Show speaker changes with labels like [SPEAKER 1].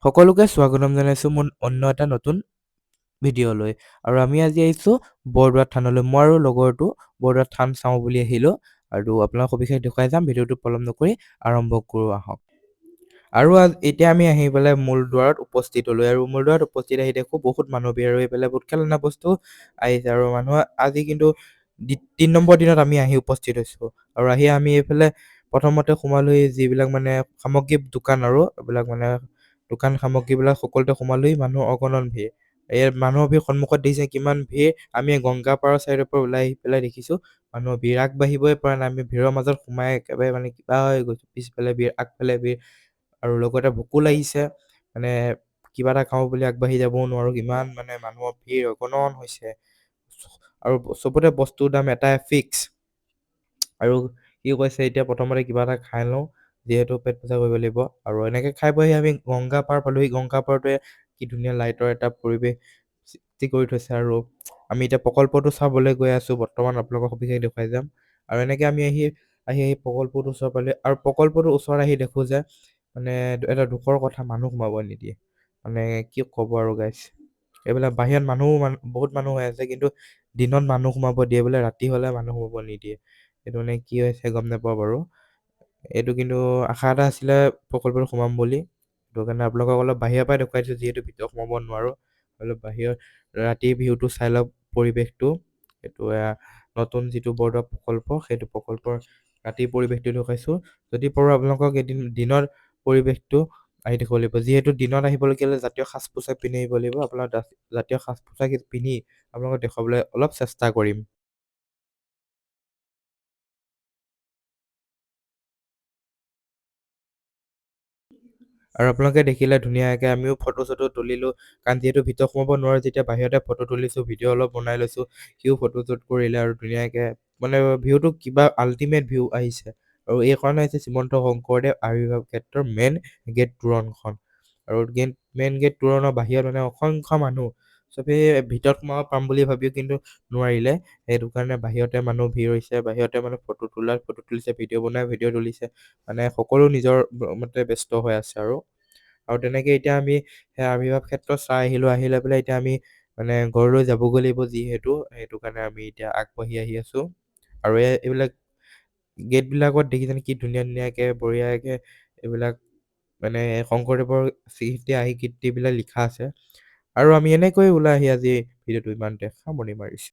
[SPEAKER 1] সকলোকে স্বাগতম জনাইছোঁ মোৰ অন্য এটা নতুন ভিডিঅ'লৈ। আৰু আমি আজি আহিছোঁ বৰদোৱা থানলৈ। মই আৰু লগৰটো বৰদোৱা থান চাওঁ বুলি আহিলোঁ আৰু আপোনালোক সবিশেষ দেখুৱাই যাম। ভিডিঅ'টো পলম নকৰি আৰম্ভ কৰোঁ আহক। আৰু এতিয়া আমি আহি পেলাই মূল দুৱাৰত উপস্থিত হ'লোঁ আৰু মূল দুৱাৰত উপস্থিত আহি দেখোঁ বহুত মানুহ ভিৰ আৰু এইফালে বহুত খেলনা বস্তু আহিছে আৰু মানুহ আজি কিন্তু 3 নম্বৰ দিনত আমি আহি উপস্থিত হৈছোঁ। আৰু আহি আমি এইফালে প্ৰথমতে সোমালোহি যিবিলাক মানে সামগ্ৰী দোকান আৰু এইবিলাক মানে দোকান সামগ্ৰীবিলাক সকলোতে সোমালোহি, মানুহ অগণন ভিৰ। এই মানুহৰ ভিৰ সন্মুখত দেখিছে কিমান ভিৰ। আমি গংগা পাৰৰ চাইডৰ পৰা ওলাই আহি পেলাই দেখিছোঁ মানুহৰ ভিৰ, আগবাঢ়িবই পৰা নাই। আমি ভিৰৰ মাজত সোমাই একেবাৰে মানে কিবা হৈ গৈছোঁ, পিছফালে ভিৰ আগফালে ভিৰ আৰু লগতে ভোকো লাগিছে, মানে কিবা এটা খাওঁ বুলি আগবাঢ়ি যাবও নোৱাৰোঁ, ইমান মানে মানুহৰ ভিৰ অগণন হৈছে। আৰু চবতে বস্তুৰ দাম এটাই ফিক্স। আৰু কি কৈছে এতিয়া প্ৰথমতে কিবা এটা খাই লওঁ, যিহেতু পেট পূজা কৰিব লাগিব। আৰু এনেকৈ খাই বহি আমি গংগা পাৰ পালোহি। গংগা পাৰটোৱে কি ধুনীয়া লাইটৰ এটা পৰিৱেশ সৃষ্টি কৰি থৈছে। আৰু আমি এতিয়া প্ৰকল্পটো চাবলৈ গৈ আছোঁ বৰ্তমান, আপোনালোকক সবিশেষ দেখুৱাই যাম। আৰু এনেকৈ আমি আহি আহি আহি প্ৰকল্পটোৰ ওচৰ পালোঁ আৰু প্ৰকল্পটোৰ ওচৰত আহি দেখোঁ যে মানে এটা দুখৰ কথা, মানুহ সোমাব নিদিয়ে। মানে কি ক'ব আৰু গাইছ, এইবিলাক বাহিৰত মানুহ বহুত মানুহ হৈ আছে, কিন্তু দিনত মানুহ সোমাব দিয়ে বোলে, ৰাতি হ'লে মানুহ সোমাব নিদিয়ে। এইটো মানে কি হৈছে গম নাপাওঁ বাৰু। এইটো কিন্তু আশা এটা আছিলে প্ৰকল্পটো সোমাম বুলি, সেইটো কাৰণে আপোনালোকক অলপ বাহিৰৰ পৰাই দেখুৱাই দিছোঁ, যিহেতু ভিতৰত সোমাব নোৱাৰোঁ। অলপ বাহিৰৰ ৰাতিৰ ভিউটো চাই লওক, পৰিৱেশটো। এইটো নতুন যিটো বৰদোৱা প্ৰকল্প, সেইটো প্ৰকল্পৰ ৰাতিৰ পৰিৱেশটো দেখুৱাইছোঁ। যদি পাৰোঁ আপোনালোকক এদিন দিনৰ পৰিৱেশটো আহি দেখুৱাব লাগিব। যিহেতু দিনত আহিবলগীয়া হ'লে জাতীয় সাজ পোছাক পিন্ধি আহিব লাগিব। আপোনাক জাতীয় সাজ পোছাক পিন্ধি আপোনালোকক দেখুৱাবলৈ অলপ চেষ্টা কৰিম। আৰু আপোনালোকে দেখিলে ধুনীয়াকৈ আমিও ফটো চটো তুলিলোঁ, কাৰণ যিহেতু ভিতৰত সোমাব নোৱাৰোঁ যেতিয়া বাহিৰতে ফটো তুলিছোঁ, ভিডিঅ' অলপ বনাই লৈছোঁ, সিও ফটো শ্বুট কৰিলে। আৰু ধুনীয়াকৈ মানে ভিউটো কিবা আল্টিমেট ভিউ আহিছে। আৰু এইখন হৈছে শ্ৰীমন্ত শংকৰদেৱ আৱিৰ্ভাৱ ক্ষেত্ৰৰ মেইন গেট তোৰণখন। আৰু মেইন গেট তোৰণৰ বাহিৰত মানে অসংখ্য মানুহ, চবেই ভিতৰত সোমাব পাম বুলি ভাবিও কিন্তু নোৱাৰিলে। সেইটো কাৰণে বাহিৰতে মানুহ ভিৰ হৈছে, বাহিৰতে মানে ফটো তোলাত ফটো তুলিছে, ভিডিঅ' বনাই ভিডিঅ' তুলিছে, মানে সকলো নিজৰ মতে ব্যস্ত হৈ আছে। আৰু আৰু তেনেকৈ এতিয়া আমি সেই আৱিৰ্ভাৱ ক্ষেত্ৰ চাই আহিলোঁ। আহি লৈ পেলাই এতিয়া আমি মানে ঘৰলৈ যাবগৈ লাগিব যিহেতু, সেইটো কাৰণে আমি এতিয়া আগবাঢ়ি আহি আছোঁ। আৰু এইবিলাক গেটবিলাকত দেখিছেনে কি ধুনীয়া ধুনীয়াকৈ বঢ়িয়াকৈ এইবিলাক মানে শংকৰদেৱৰ স্মৃতি আহি কীৰ্তিবিলাক লিখা আছে। আৰু আমি এনেকৈ ওলাই আহি আজি ভিডিঅ'টো ইমানতে সামৰণি মাৰিছোঁ।